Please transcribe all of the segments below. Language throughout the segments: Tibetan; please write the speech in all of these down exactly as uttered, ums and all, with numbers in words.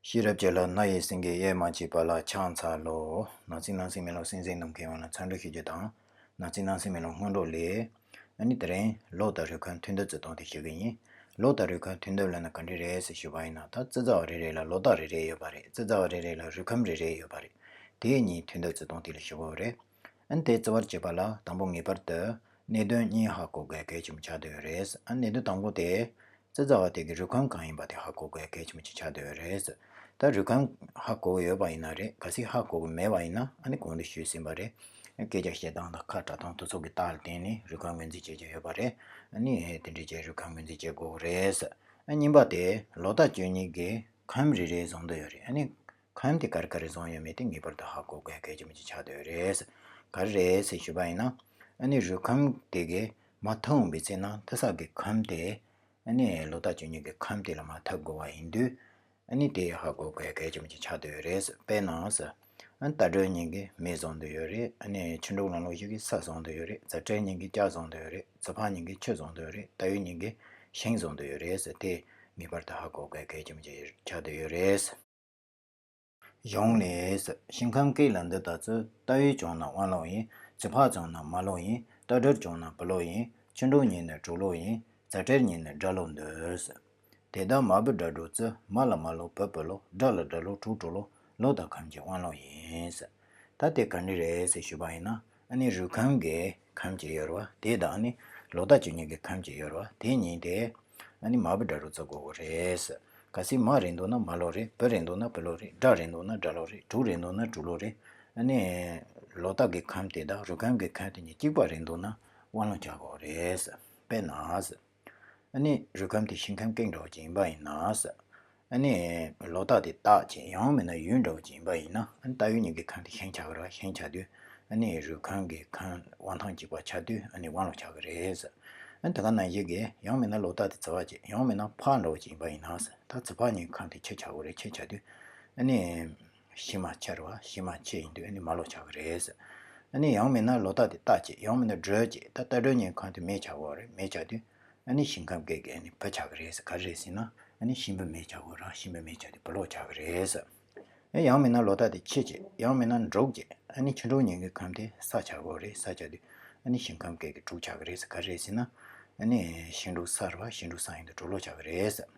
ཤེས་རབ་ཀྱི་ལྷ་རྣ་ཡི་སེང་གེ། གཡེར་མ་མཆིས་པ་ལ་ཕྱག་འཚལ་ལོ། ནང་གསེས་ནང་གསེས་མེ་ལོང་གསན་གཟིགས་གནང་མཁན་ཡོངས་ལ་འཚམས་འདྲི་ཞུ་རྒྱུ་དང་། ནང་གསེས་ནང་གསེས་མེ་ལོང་སྔོན་འགྲོ་ལས། ཨ་ནི་དེ་རིང་ལོ་དང་རུས་ཁམས་ཐུན་གཏོར་བྱེད་སྟངས་དེ་ཞུ་གི་ཡིན། ལོ་དང་རུས་ཁམས་ཐུན་གཏོར་ལབ་ན་ག་འདྲ་རེད་ཟེར་ཞུས་པ་ཡིན་ན། ད་རྩི་ཟ་བ་རེ་རེ་ལ་ལོ་རྟགས་རེ་རེ་ཡོད་པ་རེད། རྩི་ཟ་བ་རེ་རེ་ལ་རུས་ཁམས་རེ་རེ་ཡོད་པ་རེད། དེ་གཉིས་ཐུན་གཏོར་བྱེད་སྟངས་དེ་ལ་ཞུ་གི་རེད། ཨ་ནི་དེ་རྩི་བར་བྱེད་པ་ལ་དང་པོ་ངེས་པར་དུ་གནད་དོན་གཉིས་ཧ་གོ་དགོས་གལ་ཆེན་པོ་ཆགས་བསྡད་ཡོད་རེད། ཨ་ནི་གནད་དོན་དང་པོ་དེ། རྩི་ཟ་བ་དེ་གི་རུས་ཁམས་གང་ཡིན་པ་དེ་ཧ་གོ་དགོས་གལ་ཆེན་པོ་ཅིག་ཆགས་བསྡད་ཡོད་རེད། ད་རུས་ཁམས་ཧ་གོ་གི་ཡོད་པ་ཡིན་ན་རེད། གལ་སྲིད་ཧ་གོ་གི་མེད་པ་ཡིན་ན། ཨ་ནི་གོང་དུ་ཞུས་ཟིན་པ་རེད། སྐད་ཆ་བཤད་སྟངས་དང་ཁ་གྲག་སྟངས་དེ་ཚོ་གི་རྟགས་ལ་བརྟེན་ནས་རུས་ཁམས་ངོས་འཛིན་བྱེད་ཀྱི་ཡོད་པ་རེད། ཨ་ནི་དེ་འདྲ་བྱས་རུས་ཁམས་ངོས་འཛིན་བྱེད་དགོས་གི་རེད། ཨ་གཉིས་པ་དེ་ལོ་རྟགས་བཅུ་གཉིས་ཀྱི་ཁམས་རེ་རེ་བཟུང་བསྡད་ཡོད་རེད། ཨ་ནི་ཁམས་དེ་ག་རེ་ག་རེ་བཟུང་ཡོད་མེད་དེ་ངེས་པར་དུ་ཧ་གོ་དགོས་གལ་ཆེན་པོ་ཅིག་ཆགས་བསྡད་ཡོད་རེད། ག་རེ་རེད་ཟེར་ཞུས་པ་ཡིན་ན། ཨ་ནི་རུས་ཁམས་དེ་གི་མར་ཐུག་འོང་བའི་ཚེ་ན་ཐུག་ས་གི་ཁམས་དེ། ཨ་ནི་ལོ་རྟགས་བཅུ་གཉིས་ཀྱི་ཁམས་དེ་ལ་མར་ཐུག་དགོས་པ་ཡིན་དུས། ཨ་ནི་དེ་ཧ་གོ་དགོས་གལ་ཆེན་པོ་ཅིག་ཆགས་བསྡད་ཡོད་རེད། དཔེར་ན་ཟེར། ཨ་ནི་རྟ་དྲེལ་གཉིས་ཀྱིས་མེ་བཟུང་བསྡད་ཡོད་རེད། ཨ་ནི་ཆུ་འབྲུག་ལང་ལོང་ཞིག་གིས་ས་བཟུང་བསྡད་ཡོད་རེད། རྫ་དྲེལ་གཉིས་ཀྱིས་ལྕགས་བཟུང་བསྡད་ཡོད་རེད། རྫི་ཕག་གཉིས་ཀྱིས་ཆུ་བཟུང་བསྡད་ཡོད་རེད། རྟ་ཡོས་གཉིས་ཀྱིས་ཤིང་བཟུང་བསྡད་ཡོད་རེད་ཟེར། དེ་ངེས་པར་དུ་ཧ་གོ་དགོས་གལ་ཆེན་པོ་ཅིག་ཆགས་བསྡད་ཡོད་རེད། གཞུང་ལས། ཞིང་ཁམས་སྐད་ལ་འདི་ལྟ་སྟེ། རྟ་ཡོས་བྱུང་ན་དབང་ལོ་ཡིན། རྫི་ཕག་བྱུང་ན་མ་ལོ་ཡིན། རྟ་དྲེལ་བྱུང་ན་བུ་ལོ་ཡིན། ཆུ་འབྲུག་ཉིད་ནི་དྲུག་ལོ་ཡིན། རྫ་དྲེལ་ཉིད་ནི་དགྲ་ལོ་འདོད། དེ་ལྟར་མ་བུ་དགྲ་དྲུག་རྩི། མ་ལ་མ་ལོ་བུ་བུ་ལོ། དགྲ་ལ་དགྲ་ལོ་དྲུག་དྲུག་ལོ། ལོ་དང་ཁམས་ཀྱི་དབང་ལོ་ཡིན། ད་དེ་ག་འདྲ་རེད་ཟེར་ཞུས་པ་ཡིན་ན། ཨ་ནི་རུས་ཁམས་ཀྱི་ཁམས་ཅིག་ཡོད་རེད་བ། དེ་དང་ཨ་ནི་ལོ་རྟགས་བཅུ་གཉིས་ཀྱི་ཁམས་ཅིག་ཡོད་རེད་བ། དེ་གཉིས་དེ། ཨ་ནི་མ་བུ་དགྲ་དྲུག་རྩི་དགོས་ཀྱི་རེད། གལ་སྲིད་མ་རེད་འདུག་ན་མ་ལོ་རེད། བུ་རེད་འདུག་ན་བུ་ལོ་རེད། དགྲ་རེད་འདུག་ན་དགྲ་ལོ་རེད། དྲུག་རེད་འདུག་ན་དྲུག་ལོ་རེད། ཨ་ནི་ལོ་རྟགས་ཀྱི་ཁམས་དེ་དང་རུས་ཁམས་ཀྱི་ཁམས་དེ་གཉིས་གཅིག་པ་རེད་འདུག་ན་དབང་ལོ་བྱ་དགོས་རེད། དཔེར་ན། ཨ་ནི་རུས་ཁམས་དེ་ཞིང་ཁམས་སྐད་འདྲ་བོ་ཅིག་ཡིན་པ་ཡིན་ན། ཨ་ནི་ལོ་རྟགས་དེ་སྟག་ཅིག་ཡང་མིན་ན་ཡོས་འདྲ་བོ་ཅིག་ཡིན་པ་ཡིན་ན། ཨ་ནི་རྟ་ཡོས་གཉིས་ཀྱི་ཁམས་དེ་ཤིང་ཆགས་ཀྱི་རེད་བ། ཤིང་ཆགས་དུས་ཨ་ནི་རུས་ཁམས་ཀྱི་ཁམས་དབང་ཐང་གཅིག་པ་ཆགས་དུས་ཨ་ནི་དབང་ལོ་ཆགས་ཀྱི་རེད། ཨ་ནི་དེ་ག་ནང་བཞིན་གྱི་ཡང་མིན་ན་ལོ་རྟགས་དེ་རྫི་བ་ཅིག་ཡང་མིན་ན་ཕག་འདྲ་བོ་ཅིག་ཡིན་པ་ཡིན་ན། ད་རྫི་ཕག་གཉིས་ཁམས་དེ་ཁྱི་ཆགས་ཀྱི་རེད། ཁྱི་ཆགས་དུས་ཨ་ནི་ཤི་མ་ཁྱི་རེད་བ། ཤི་མ་ཁྱི་ཡིན་དུས་ཨ་ནི་མ་ལོ་ཆགས་ཀྱི་རེད། ཨ་ནི་ཡང་མིན་ན་ལོ་རྟགས་དེ་རྟ་ཅིག་ཡང་མིན་ན་དྲེལ་ཅིག་ད་རྟ་དྲེལ་གཉིས་ཁམས་དེ་མེ་ཆགས་ཀྱི་རེད། མེ་ཆགས་དུས་ཨ་ནི་ཞིང་ཁམས་སྐད་ཀྱི་ཨ་ནི་བུ་ཆགས་ཀྱི་རེད་ཟེར། ག་རེ་རེད་ཟེར་ན། ཨ་ནི་ཤིང་བུ་མེ་ཆགས་ཀྱི་རེད། ཤིང་བུ་མེ་ཆགས་དུས་བུ་ལོ་ཆགས་ཀྱི་རེད་ཟེར། ཨ་ཡང་མིན་ན་ལོ་རྟགས་དེ་ཁྱི་ཅིག་ཡང་མིན་ན་འབྲུག་ཅིག་ཨ་ནི་ཆུ་འབྲུག་གཉིས་ཀྱི་ཁམས་དེ་ས་ཆགས་ཀྱི་རེད། ས་ཆགས་དུས་ཨ་ནི་ཞིང་ཁམས་སྐད་ཀྱི་འབྲུག་ཆགས་ཀྱི་རེད་ཟེར། ག་རེ་རེད་ཟེར་ན། ཨ་ནི་ཞིང་འབྲུག་ས་རེད་བ། ཞིང་འབྲུག་ས་ཡིན་དུས་འབྲུག་ལོ་ཆགས་ཀྱི་རེད་ཟེར།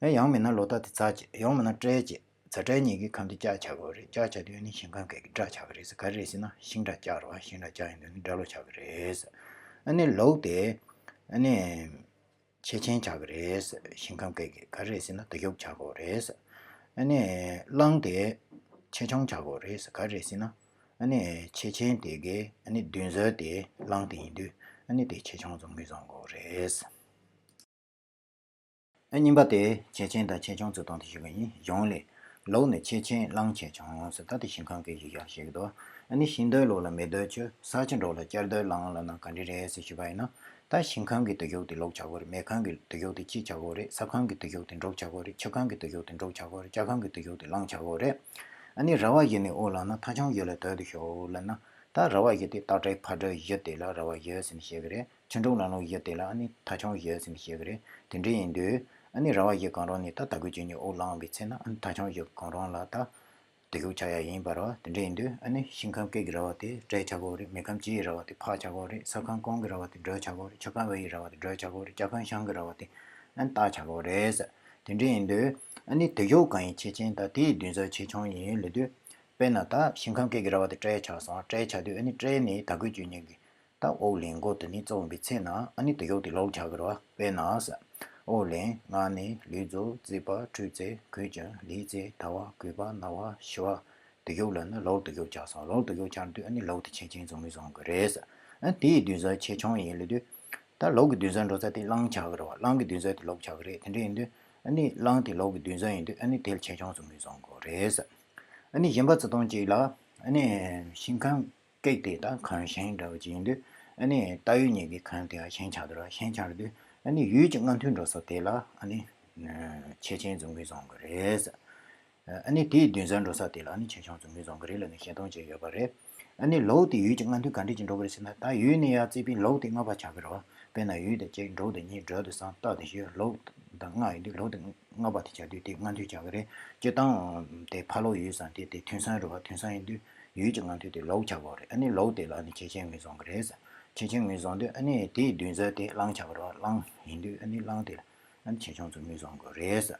ཨ་ཡང་མིན་ན་ལོ་རྟགས་དེ་རྫ་ཅིག་ཡང་མིན་ན་དྲེལ་ཅིག་རྫ་དྲེལ་གཉིས་ཀྱི་ཁམས་དེ་ལྕགས་ཆགས་ཀྱི་རེད། ལྕགས་ཆགས་དུས་ཨ་ནི་ཞིང་ཁམས་སྐད་ཀྱི་དགྲ་ཆགས་ཀྱི་རེད་ཟེར། ག་རེ་རེད་ཟེར་ན། ཤིང་དགྲ་ལྕགས་རེད་བ། ཤིང་དགྲ་ལྕགས་ཡིན་དུས་ཨ་ནི་དགྲ་ལོ་ཆགས་ཀྱི་རེད་ཟེར། ཨ་ནི་ལོག་དེ་ཨ་ནི་ཆེ་ཆེན་ཆགས་ཀྱི་རེད་ཟེར། ཞིང་ཁམས་སྐད་ཀྱི་ག་རེ་རེད་ཟེར་ན། དུ་ཞུགས་ཆགས་ཀྱི་རེད་ཟེར། ཨ་ནི་གླང་དེ་ཆེ་ཆུང་ཆགས་ཀྱི་རེད་ཟེར། ག་རེ་རེད་ཟེར་ན། ཨ་ནི་ཆེ་ཆེན་དེ་གའི་ཨ་ནི་བདུན་ཟོར་དེ་གླང་དེ་ཡིན་དུས་ཨ་ནི་དེ་ཆེ་ཆུང་ཚོ་ངོས་བཟུང་དགོས་རེད། ཨ་གཉིས་པ་དེ་ཆེ་ཆེན་དང་ཆེ་ཆུང་ཚོ་སྟངས་དེ་ཞུ་གི་ཡིན། གཞུང་ལས། ལོག་ནི་ཆེ་ཆེན་གླང་ཆེ་ཆུང་ཟེར། ད་དེ་ཞིང་ཁམས་སྐད་ཀྱི་ཡིག་ཡག་ཞིག་འདུག་ཨ་ནི་ཤིང་རྡོལ་ལོག་ལ་མེ་རྡོལ་ཆུ། ས་ཆུ་འབྲོག་ལ་སྐྱ་རྡོལ་གླང་ལབ་ན་ག་འདྲ་རེད་ཟེར་ཞུས་པ་ཡིན་ན། ད་ཞིང་ཁམས་ཀྱི་དུ་ཞུགས་དེ་ལོག་ཆགས་ཀྱི་རེད། མེ་ཁམས་ཀྱི་དུ་ཞུགས་དེ་ཁྱི་ཆགས་ཀྱི་རེད། ས་ཁམས་ཀྱི་དུ་ཞུགས་དེ་འབྲུག་ཆགས་ཀྱི་རེད། ཆུ་ཁམས་ཀྱི་དུ་ཞུགས་དེ་འབྲུག་ཆགས་ཀྱི་རེད། ལྕགས་ཁམས་ཀྱི་དུ་ཞུགས་དེ་གླང་ཆགས་ཀྱི་རེད། ཨ་ནི་ར་བ་བཞི་ནས་དབུགས་ལངས་ན་ཐ་ཆུང་བཞི་ལ་དོད་དུ་ཞུགས་ལབ་ན། ད་ར་བ་བཞི་དེ་སྟག་དྲེལ་ཕག་དྲེལ་བཞི་དེ་ལ་ར་བ་བཞི་ཟེར་ནས་བཤད་ཀྱི་རེད། ཆུ་འབྲུག་ལང་ལོང་བཞི་དེ་ལ་ཨ་ནི་ཐ་ཆུང་བཞི་ཟེར་ནས་བཤད་ཀྱི་རེད། དེ་འདྲ་ཡིན་དུས་ཨ་ནི་ར་བ་བཞི་གང་རུང་ནས་ད་དར་གོས་གཅིག་གཉིས་དབུགས་ལངས་པའི་ཚེ་ན། ཨ་ནི་ཐ་ཆུང་བཞི་གང་རུང་ལ་ད་དུ་ཞུགས་ཆགས་ཡ་ཡིན་པ་རེད་བ། དེ་འདྲ་ཡིན་དུས་ཨ་ནི་ཞིང་ཁམས་སྐད་ཀྱི་ར་བ་དེ་དྲེལ་ཆགས་ཀྱི་རེད། མེ་ཁམས་སྤྱི་ཡི་ར་བ་དེ་ཕག་ཆགས་ཀྱི་རེད། ས་ཁམས་ཀོང་གི་ར་བ་དེ་དྲེལ་ཆགས་ཀྱི་རེད། ཆུ་ཁམས་དབུས་ཡི་ར་བ་དེ་དྲེལ་ཆགས་ཀྱི་རེད། ལྕགས་ཁམས་བྱང་གི་ར་བ་དེ་ཨ་ནི་སྟག་ཆགས་ཀྱི་རེད་ཟེར། དེ་འདྲ་ཡིན་དུས་ཨ་ནི་དུ་ཞུགས་གང་ཡིན་ཆེ་ཆེན་དང་དེའི་བདུན་ཟོར་ཆེ་ཆུང་ཡིན་ལབ་དུས། དཔེར་ན་ད་ཞིང་ཁམས་སྐད་ཀྱི་ར་བ་དེ་དྲེལ་ཆགས་སོང་། དྲེལ་ཆགས་དུས་ཨ་ནི་དྲེལ་ནས་དར་གོས་གཅིག་གཉིས་ཀྱི་ད་དབུགས་ལེན་འགོ་དེ་ནས་བཙུགས་པའི་ཚེ་ན་ཨ་ནི་དུ་ཞུགས་དེ་ལོག་ཆགས་ཀྱི་རེད་བ། དཔེར་ན་ཟེར། དབུགས་ལེན། མངལ་ནས་ལུས་རྫོགས། བཙས་པ། འཁྲུད་རྩེ། གོས་གྱོན། ལུས་རྩེ། དལ་བ། གོས་པ། ན་བ། ཤི་བ། དུ་ཞུགས་ལབ་ན་ལོག་དུ་ཞུགས་ཆགས་སོང་། ལོག་དུ་ཞུགས་ཆགས་དུས་ཨ་ནི་ལོག་དེ་ཆེ་ཆུང་ཚོ་ངོས་བཟུང་གི་རེད་ཟེར། ཨ་དེའི་བདུན་ཟོར་ཆེ་ཆུང་ཡིན་ལབ་དུས། ད་ལོག་གི་བདུན་ཟོར་འགྲོ་ས་དེ་གླང་ཆགས་ཀྱི་རེད་བ། གླང་གི་བདུན་ཟོར་དེ་ལོག་ཆགས་ཀྱི་རེད། དེ་འདྲ་ཡིན་དུས་ཨ་ནི་གླང་དེ་ལོག་གི་བདུན་ཟོར་ཡིན་དུས་ཨ་ནི་དེ་ལ་ཆེ་ཆུང་ཚོ་ངོས་བཟུང་དགོས་རེད་ཟེར། ཨ་ནི་གཞན་པ་ཚོ་སྟངས་གཅིག་ལ། ཨ་ནི་ཞིང་ཁམས་སྐད་དེ་ད་ཁམས་ཞིང་འདྲ་བོ་ཅིག་ཡིན་དུས། ཨ་ནི་རྟ་ཡོས་གཉིས་ཀྱི་ཁམས་དེ་ཡང་ཞིང་ཆགས་འདུག་ར། ཞིང་ཆགས་དུས་ཨ་ནི་ཡོས་ཀྱི་སྔ་མཐུད་འགྲོ་ས་དེ་ལ་ཨ་ནི་ཆེ་ཆུང་ཚོ་ངོས་བཟུང་གི་རེད། ཨ་ནི་དེའི་བདུན་ཟོར་འགྲོ་ས་དེ་ལ་ཨ་ནི་ཆེ་ཆུང་ཚོ་ངོས་བཟུང་གི་རེད་ལབ་ནས་བཤད་སྟངས་ཅིག་ཡོད་པ་རེད། ཨ་ནི་ལོག་དེ་ཡོས་ཀྱི་སྔ་མཐུད་ག་འདྲ་ཅིག་འགྲོ་གི་རེད་ཟེར་ན། ད་ཡོས་ནས་ཡར་བརྩིས་པའི་ལོག་དེ་ལྔ་པ་ཆགས་ཀྱི་རེད་བ། དཔེར་ན་ཡོས་དེ་གཅིག་འབྲུག་དེ་གཉིས་དྲེལ་དེ་གསུམ་སྟག་དེ་བཞི་ལོག་དང་ལྔ་ཡིན་དུས་ལོ་དེ་ལྔ་པ་དེ་བྱ་དུས་དེ་སྔ་འདོད་བྱ་གི་རེད། སྤྱིར་བཏང་དེ་ཕ་ལོ་ཡུལ་ཟེར་དེ་དེ་ཐུན་སང་རེད་བ། ཐུན་སང་ཡིན་དུས་ཡུལ་གྱི་སྔ་འདོད་དེ་ལོ་བྱ་དགོས་རེད། ཨ་ནི་ལོ་དེ་ལ་ཨ་ནི་ཆེ་ཆེན་ངོས་བཟུང་གི་རེད་ཟེར། ཆེ་ཆེན་ངོས་བཟུང་དུས་ཨ་ནི་དེའི་བདུན་ཟེར་དེ་གླང་བྱ་གི་རེད་བ། གླང་ཡིན་དུས་ཨ་ནི་གླང་དེ་ལ་ཨ་ནི་ཆེ་ཆུང་ཚོ་ངོས་བཟུང་གི་རེད་ཟེར།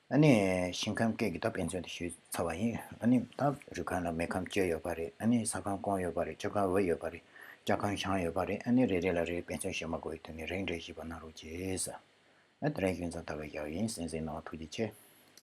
ཨ་ནི་ཞིང་ཁམས་སྐད་ཀྱི་ད་དཔེ་མཚོན་དེ་ཞུས་ཚར་བ་ཡིན། ཨ་ནི་ད་རུས་ཁམས་ལ་མེ་ཁམས་བཅུ་ཡོད་པ་རེད། ཨ་ནི་ས་ཁམས་ཀོང་ཡོད་པ་རེད། ཆུ་ཁམས་འོད་ཡོད་པ་རེད། ལྕགས་ཁམས་ཞང་ཡོད་པ་རེད། ཨ་ནི་རེ་རེ་ལ་རེ་དཔེ་མཚོན་ཞུ་མ་དགོས་པའི་དོན་ནི་རིགས་འགྲེ་ཞུས་པ་གནང་རོགས་གྱིས། ཨ་དེ་རིང་ཞུ་མཚམས་ད་ག་བཞག་ཡིན། གསན་གཟིགས་གནང་བ་ཐུགས་རྗེ་ཆེ།